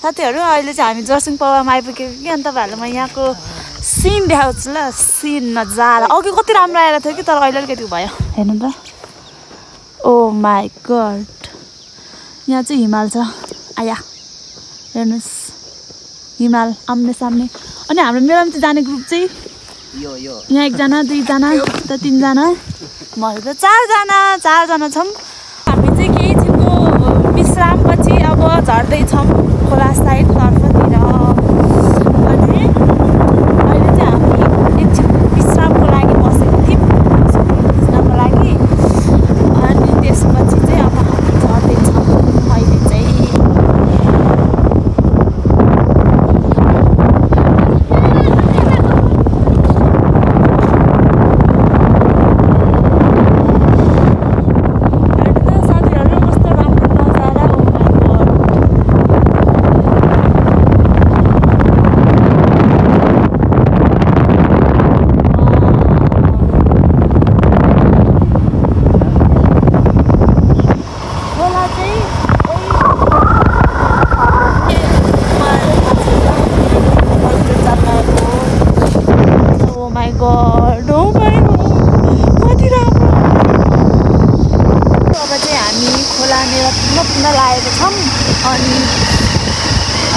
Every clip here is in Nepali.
साथीहरु अहिले चाहिँ हामी जर्सिङ पावामा आइपुगेको कि अनि तपाईहरुलाई म यहाँको सीन देखाउँछु ल सीन नजारा अघि कति राम्रो आएर थियो कि तर अहिले अलिकति भयो हेर्नु त ओ माय गॉड यहाँ चाहिँ हिमाल छ आया हेर्नुस् हिमाल आम्ने सामने अनि हाम्रो मेलामा चाहिँ जाने ग्रुप चाहिँ यहाँ एकजना दुईजना त तीनजना मैले त चारजना छौँ हामी चाहिँ केही छिटो विश्रामपछि अब झर्दैछौँ खोला साइड तर्फतिर अनि अहिले चाहिँ हामी एकछिन विश्रामको लागि बसेको थियौँ विश्रामको लागि अनि त्यसपछि चाहिँ अब हामी झर्दैछौँ अहिले चाहिँ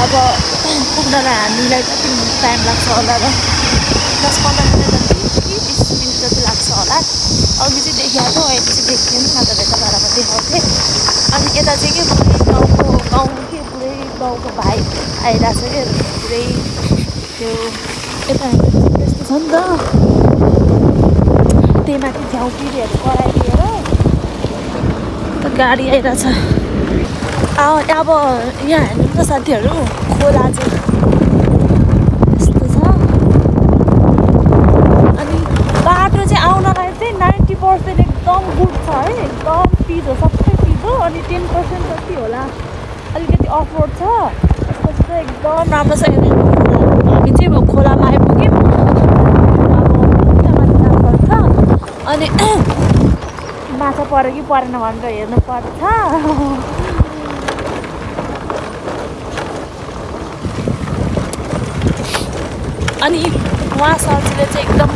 अब पुग्नलाई हामीलाई कति टाइम लाग्छ होला र 10-15 मिनट जति 20 मिनट जति लाग्छ होला अघि चाहिँ देखिहाल्यो अहिले चाहिँ देखिएन तपाईँलाई देखाउँथेँ अनि यता चाहिँ के पुरै गाउँको भाइ आइरहेको छ क्या पुरै त्यो यता त्यस्तो छ नि त त्यही माथि झ्याउपिरीहरू कराइदिएर त गाडी आइरहेछ अब यहाँ हेर्नु त साथीहरू खोला चाहिँ यस्तो छ अनि बाटो चाहिँ आउनलाई चाहिँ 90% एकदम गुड छ है एकदम पिरो सबै पिरो अनि 10% जति होला अलिकति अफरोड छ त्यसपछि चाहिँ एकदम राम्रो छ हामी चाहिँ खोलामा आइपुग्यौँ अब जानुपर्छ अनि माछा पऱ्यो कि परेन भनेर हेर्नुपर्छ अनि उहाँ सरजीले चाहिँ एकदम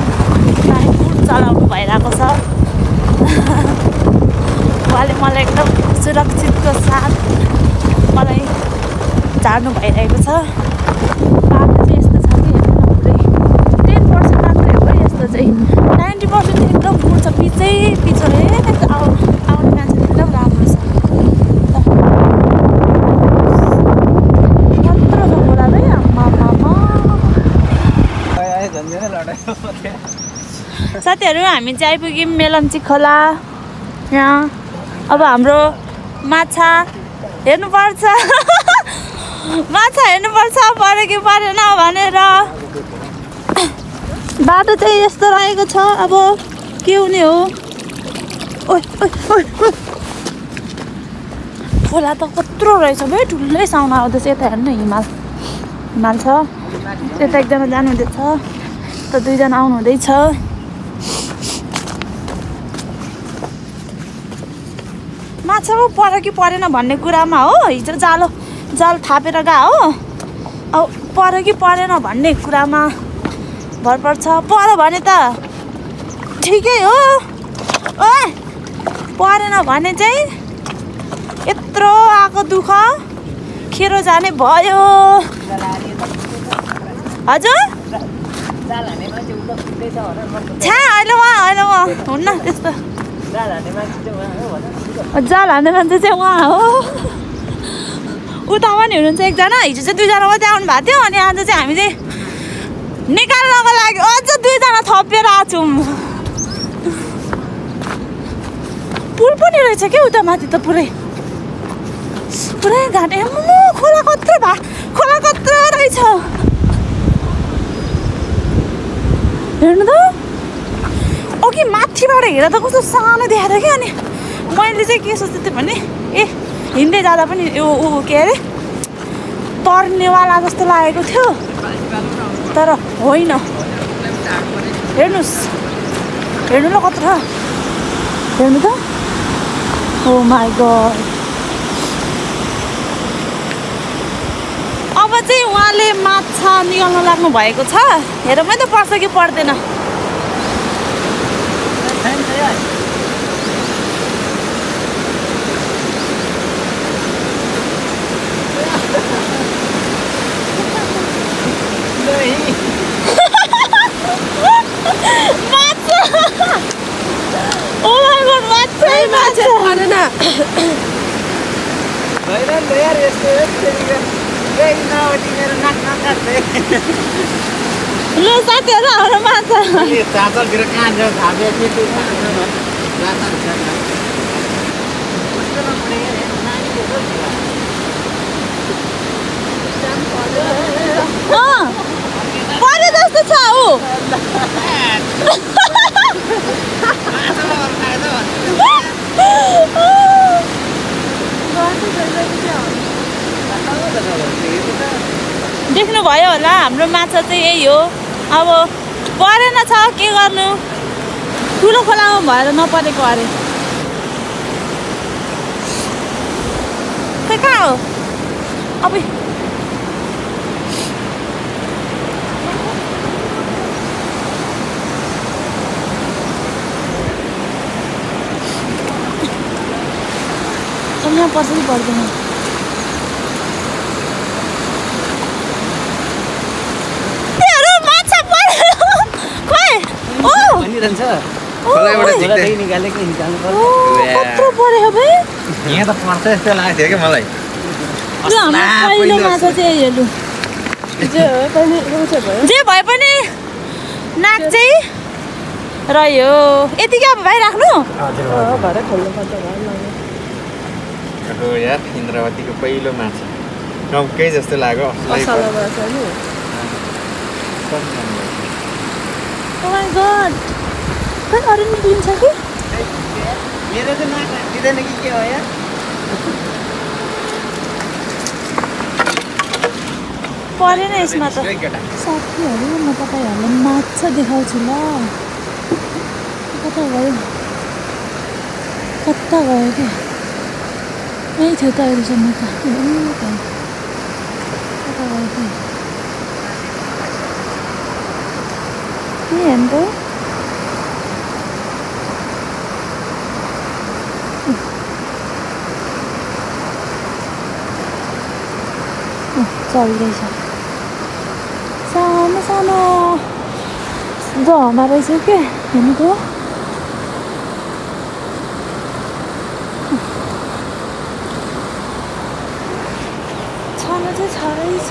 टाइम चलाउनु भइरहेको छ उहाँले मलाई एकदम सुरक्षितको साथ मलाई झार्नु भइरहेको छ बाटो चाहिँ यस्तो छ कि हेर्नु न पुरै 10% मात्रै हो यस्तो चाहिँ 90% चाहिँ एकदम गुड छ पिचो रे आउने मान्छे एकदम राम्रो छ साथीहरू हामी चाहिँ आइपुग्यौँ मेलम्ची खोला यहाँ अब हाम्रो माछा हेर्नुपर्छ पऱ्यो कि परेन भनेर बाटो चाहिँ यस्तो रहेको छ अब के हुने हो खोला त कत्रो रहेछ भाइ ठुलै साउन्ड आउँदैछ यता हेर्नु हिमाल छ यता एकजना जानुहुँदैछ त दुईजना आउनुहुँदैछ माछा पो पऱ्यो कि परेन भन्ने कुरामा हो हिजो जाल थापेर गयो हो अब पऱ्यो कि परेन भन्ने कुरामा भर पर्छ पऱ्यो भने त ठिकै हो परेन भने चाहिँ यत्रो आएको दुःख खेरो जाने भयो हजुर छ्या अहिले उहाँ हुन्न त्यस्तो जाल हान्ने मान्छे चाहिँ उहाँ हो उता पनि हुनुहुन्छ एकजना हिजो चाहिँ दुईजना मात्रै आउनु भएको थियो अनि आज चाहिँ हामी चाहिँ निकाल्नको लागि अझ दुईजना थपेर आएको छौँ पुल पनि रहेछ क्या उता माथि त पुरै घाटे खोला कत्रो रहेछ हेर्नु त अघि माथिबाट हेर्दा त कस्तो सानो देखाएको थियो कि अनि मैले चाहिँ के सोच्दै थिएँ भने हिँड्दै जाँदा पनि के अरे तर्नेवाला जस्तो लागेको थियो तर होइन हेर्नुस् हेर्नु ल कत्रो हेर्नु त ओ माई गॉड अब चाहिँ उहाँले माछा निकाल्न लाग्नु भएको छ हेरौँ है त पर्छ कि पर्दैन ल साथीहरू हाम्रो माछा परे जस्तो छ ऊ देख्नुभयो होला हाम्रो माछा चाहिँ यही हो अब परेन छ के गर्नु ठुलो खोलामा भएर नपरेको अरे खै कहाँ हो अब यहाँ पर्छ कि पर्दैन कत्रो पऱ्यो भाइ यहाँ त पर्छ जस्तो लाग्थ्यो क्या मलाई पहिलो माछा चाहिँ हेर्नु जे भए पनि नाक चाहिँ रह्यो यतिकै अब भाइ राख्नु यार इन्द्रावतीको पहिलो माछा नौकै जस्तो लाग्यो Oh my god! खै अरू नि दिन्छ कि मेरो त नाक दिँदैन कि के हो यार परेन यसमा त साथीहरू म तपाईँहरूलाई माछा देखाउँछु ल कता गयो क्या यही थियो त अहिलेसम्म त कता गयो क्या के हेर्नु त चलिरहेछ सानो सानो जमा रहेछ के हेर्नु त छानो चाहिँ छरै छ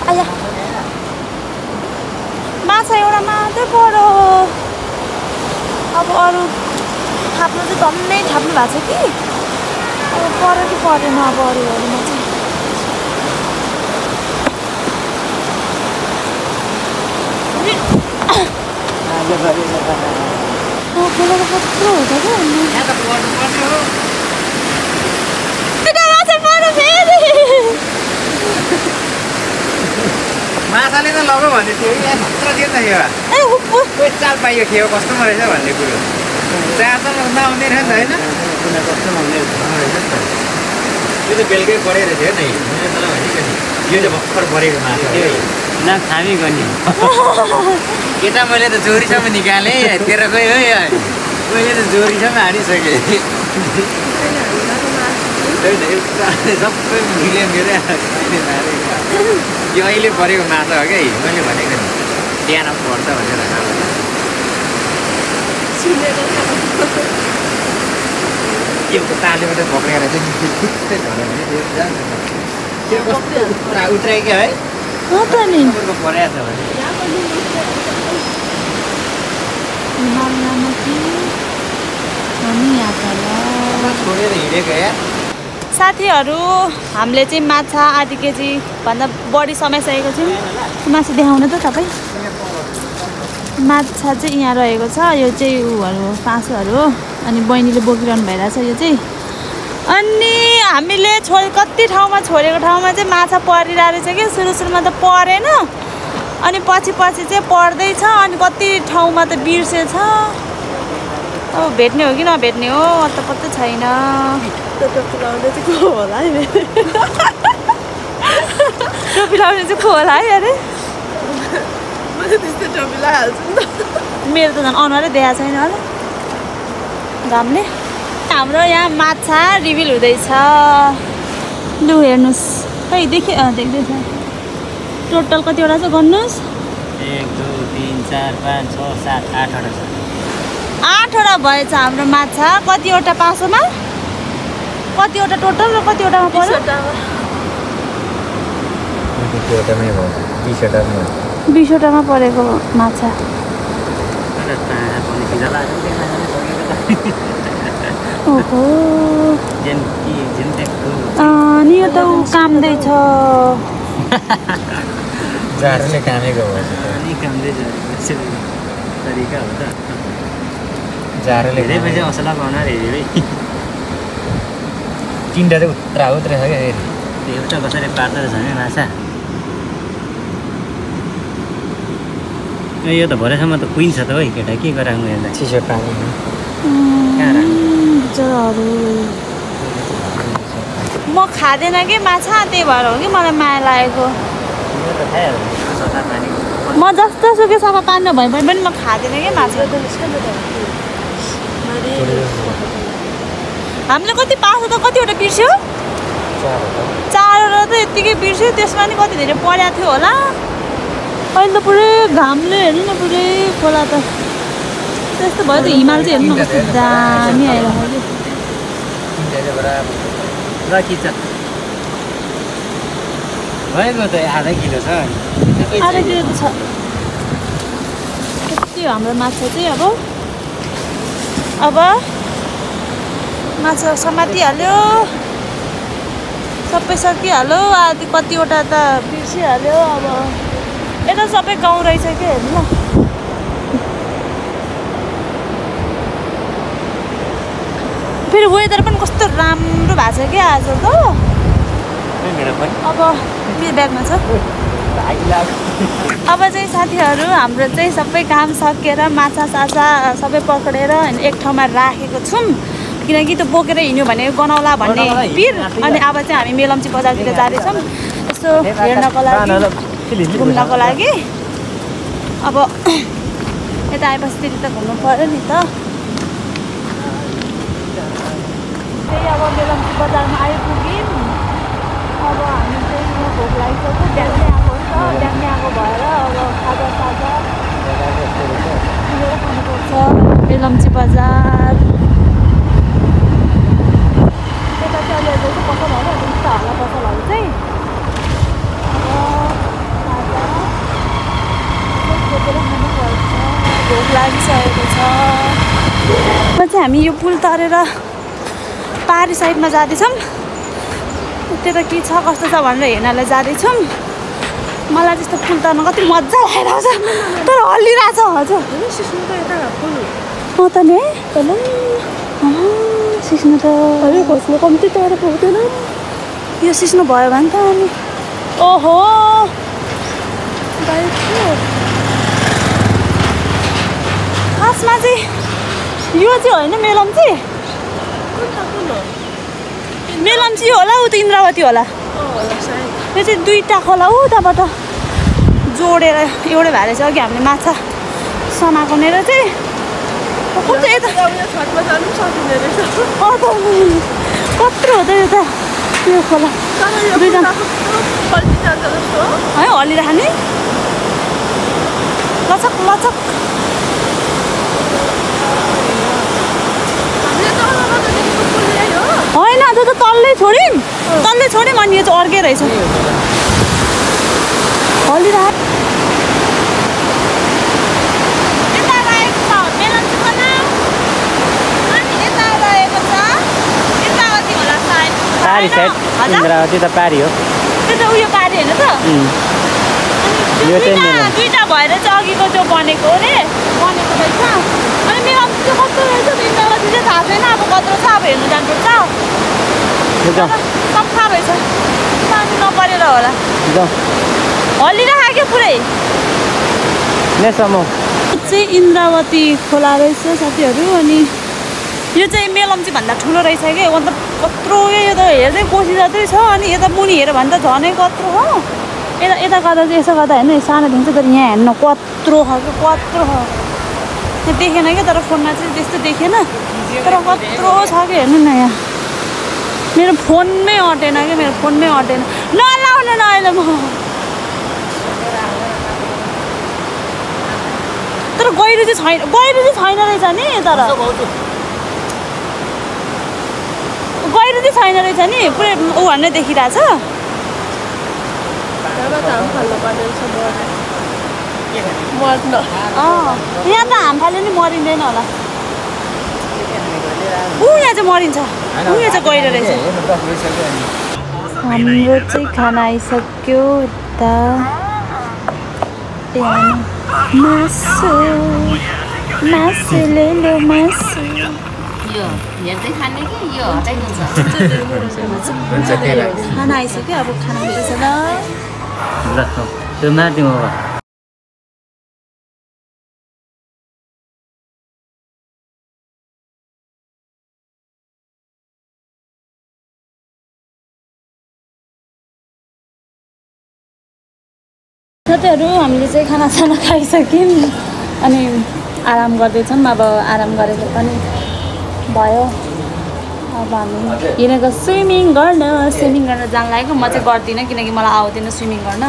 आया माछा एउटा मात्रै पऱ्यो अब अरू थाप्नु चाहिँ धन्नै थाप्नु भएको छ कि अब पऱ्यो कि परेन अब अरूहरूमा चाहिँ खोला त कत्रो हो त क्या माछा पऱ्यो फेरि माछाले त लगो भन्दै थियो यहाँ खतरा थियो त यो कोही चाल पाइयो खेयो कस्तोमा रहेछ भन्ने कुरो चार त नआउँदै रहेछ होइन कस्तोमा आउने रहेछ नि त यो त बेलुकै परेको थियो नि मैले तँलाई भनेको नि यो चाहिँ भर्खर परेको माछा हो न खामी गर्ने केटा मैले त जोरीसम्म निकालेँ तेरो गयो हो यो मैले त जोरीसम्म हानिसकेँ सबै मिले मेरो यो अहिले परेको माछा हो क्या मैले भनेको नि बिहान पर्छ भनेर यो तालेबाट पक्रेर चाहिँ ठिक्कै झऱ्यो भने त्यो कस्तो पुरा उत्रायो क्या है परेको छ भने छोडेर हिँडेको या साथीहरू हामीले चाहिँ माछा आधी केजी भन्दा बढी समाइसकेको छौँ माछा देखाउनु त तपाईँ माछा चाहिँ यहाँ रहेको छ यो चाहिँ उहरू पाँचोहरू अनि बहिनीले बोकिरहनु भइरहेछ यो चाहिँ अनि हामीले कति ठाउँमा छोडेको ठाउँमा चाहिँ माछा परिरहेको रहेछ कि सुरुमा त परेन अनि पछि चाहिँ पर्दैछ अनि कति ठाउँमा त बिर्सेछ अब भेट्ने हो कि नभेट्ने हो अत्त पत्ता छैन टोपी लाउने चाहिँ को होला है टोपी लाउने चाहिँ को होला है अरे मैले त्यस्तै टोपी लगाइहाल्छु नि त मेरो त झन् अनुहारै देखाएको छैन होला घामले हाम्रो यहाँ माछा रिभिल हुँदैछ लु हेर्नुहोस् खै देख्दैछ टोटल कतिवटा छ गर्नुहोस् 1 2 3 4 5 6 7 8 छ 8वटा भएछ हाम्रो माछा कतिवटा पासोमा कतिवटा टोटल र कतिवटामा पर्यो 20वटामा परेको माछा ओहो नि यो त ऊ काम्दैछ जाडोले कामेको भएछ नि काम्दैछ तरिका हो त जाडोले धेरै पैसा असला पाउन रे भाइ तिनटा चाहिँ उत्रा छ क्या एउटा कसरी पार्दो रहेछ नि माछा यो त भरेसम्म त कुहिन्छ त है केटा के गराउनु हेर्दा चिसो पानी म खाँदैन कि माछा त्यही भएर हो कि मलाई माया लागेको म जस्तो सुकै सफा पानी भए पनि म खाँदैन कि माछा हामीले कति पासो त कतिवटा बिर्स्यो 4वटा त यत्तिकै बिर्स्यो त्यसमा नि कति धेरै परेको थियो होला अहिले त पुरै घामले हेर्नु न पुरै खोला त त्यस्तो भयो त हिमाल चाहिँ हेर्नु न कस्तो दामी आइरहेको भएको त आधा किलो छ आधा किलो त छ त्यति हो हाम्रो माछा चाहिँ अब माछा समातिहाल्यो सबै सकिहाल्यो आदि कतिवटा त बिर्सिहाल्यो अब यता सबै गाउँ रहेछ कि हेर्नु न फेरि वेदर पनि कस्तो राम्रो भएको छ क्या आज त अब के ब्यागमा छ अब चाहिँ साथीहरू हाम्रो चाहिँ सबै काम सकेर माछा साछा सबै पक्रेर एक ठाउँमा राखेको छौँ किनकि त्यो बोकेर हिँड्यो भने गनाउला भन्ने पिर अनि अब चाहिँ हामी मेलम्ची बजारतिर जाँदैछौँ यसो हेर्नको लागि घुम्नको लागि अब यता आएपछि फेरि त घुम्नु पऱ्यो नि त त्यही अब मेलम्ची बजारमा आइपुग्यौँ अब हामी चाहिँ भोक लागिसक्यो बिहानै आएको हो नि त बिहानै आएको भएर अब खाजा किनेर खानुपर्छ मेलम्ची बजार यता चाहिँ अलिअलि चाहिँ पसलहरू हुन्छ होला पसलहरू चाहिँ भोक लागिसकेको छ चाहिँ हामी यो पुल तरेर पारी साइडमा जाँदैछौँ त्यता के छ कस्तो छ भनेर हेर्नलाई जाँदैछौँ मलाई त्यस्तो पुल तर्न कति मजा लागिरहेको छ तर हल्लिरहेछ हजुर त नि सिस्नु त खोज्नु कम्ती तर पाउँदैन यो सिस्नु भयो भने त अनि ओहो खासमा चाहिँ यो चाहिँ होइन मेलम्ची मेलम्ची होला ऊ त इन्द्रावती होला यो चाहिँ दुईवटा खोला उताबाट जोडेर एउटै भएर चाहिँ अघि हामीले माछा समाएको नेर चाहिँ कत्रो हुँदै यो त यो खोला दुईजना है हल्लिराख्ने लचक लचक होइन त्यो त तल्लै छोड्यौँ अनि यो चाहिँ अर्कै रहेछ हल्लिराख पारी साइड इन्द्रावती त पारी हो त्यो त उयो पारी होइन त दुईवटा भएर चाहिँ अघिको त्यो बनेको रहेछ अनि मेरो चाहिँ कस्तो रहेछ इन्द्रावती चाहिँ थाहा छैन अब कत्रो छ अब हेर्नु जानुपर्छ सफा रहेछ पानी नपरेर होला हल्लिरहेको क्या पुरै चाहिँ इन्द्रावती खोला रहेछ साथीहरू अनि यो चाहिँ मेलम्ची भन्दा ठुलो रहेछ क्या अन्त कत्रो यो त हेर्दै कोसी जत्रै छ अनि यता मुनि हेऱ्यो भने त झनै कत्रो हो यता यता गर्दा चाहिँ यसो गर्दा हेर्नु सानो देखिन्छ तर यहाँ हेर्नु कत्रो खालको कत्रो छ त्यो देखेन क्या तर फोनमा चाहिँ त्यस्तो देखेन तर कत्रो छ क्या हेर्नु न यहाँ मेरो फोनमै अटेन क्या मेरो फोनमै अटेन नलाउनु न अहिले म तर गहिरो चाहिँ छैन रहेछ नि तर गहिरो चाहिँ छैन रहेछ नि पुरै ऊ भन्ने देखिरहेछ यहाँ त हाम फाल्यो नि मरिँदैन होला यहाँ चाहिँ मरिन्छ यहाँ चाहिँ गहिरो रहेछ हाम्रो चाहिँ खाना आइसक्यो यता मासु मासु ले लो मासु यो हेर्दै खाने कि यो हटाइदिन्छ खाना आइसक्यो अब खाना खाँदैछ ल त्यो मार्दिउँ अब साथीहरू हामीले चाहिँ खानासाना खाइसक्यौँ अनि आराम गर्दैछौँ अब आराम गरेको पनि भयो अब हामी हिँडेको स्विमिङ गर्न जान लागेको म चाहिँ गर्दिनँ किनकि मलाई आउँदैन स्विमिङ गर्न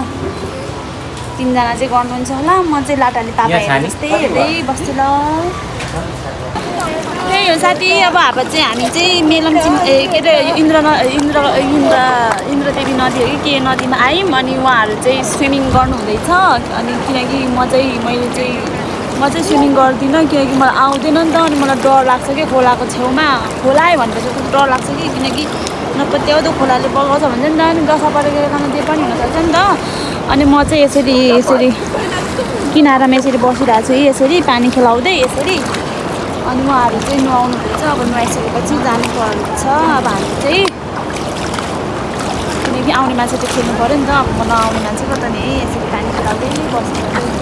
तिनजना चाहिँ गर्नुहुन्छ होला म चाहिँ लाटाले पापा हेर्दै जस्तै हेर्दै बस्छु ल त्यही हो साथी अब चाहिँ हामी चाहिँ मेलम्ची के अरे इन्द्रदेवी नदी हो कि के नदीमा आयौँ अनि उहाँहरू चाहिँ स्विमिङ गर्नुहुँदैछ अनि किनकि म चाहिँ स्विमिङ गर्दिनँ किनकि मलाई आउँदैन नि त अनि मलाई डर लाग्छ कि खोलाको छेउमा खोला आयो भनेपछि डर लाग्छ कि किनकि नपत्याउँदो खोलाले बगाउँछ भन्छ नि त अनि दशा परेको बेलामा त्यो पनि हुनसक्छ नि त अनि म चाहिँ यसरी किनारामा यसरी बसिरहेको छु यसरी पानी खेलाउँदै यसरी अनि उहाँहरू चाहिँ नुहाउनु हुन्छ अब नुहाइसकेपछि जानुपर्छ अब हामी चाहिँ किनकि आउने मान्छे त खेल्नु पऱ्यो नि त अब म नआउने मान्छे कता नि यसरी पानी खेलाउँदै बस्नु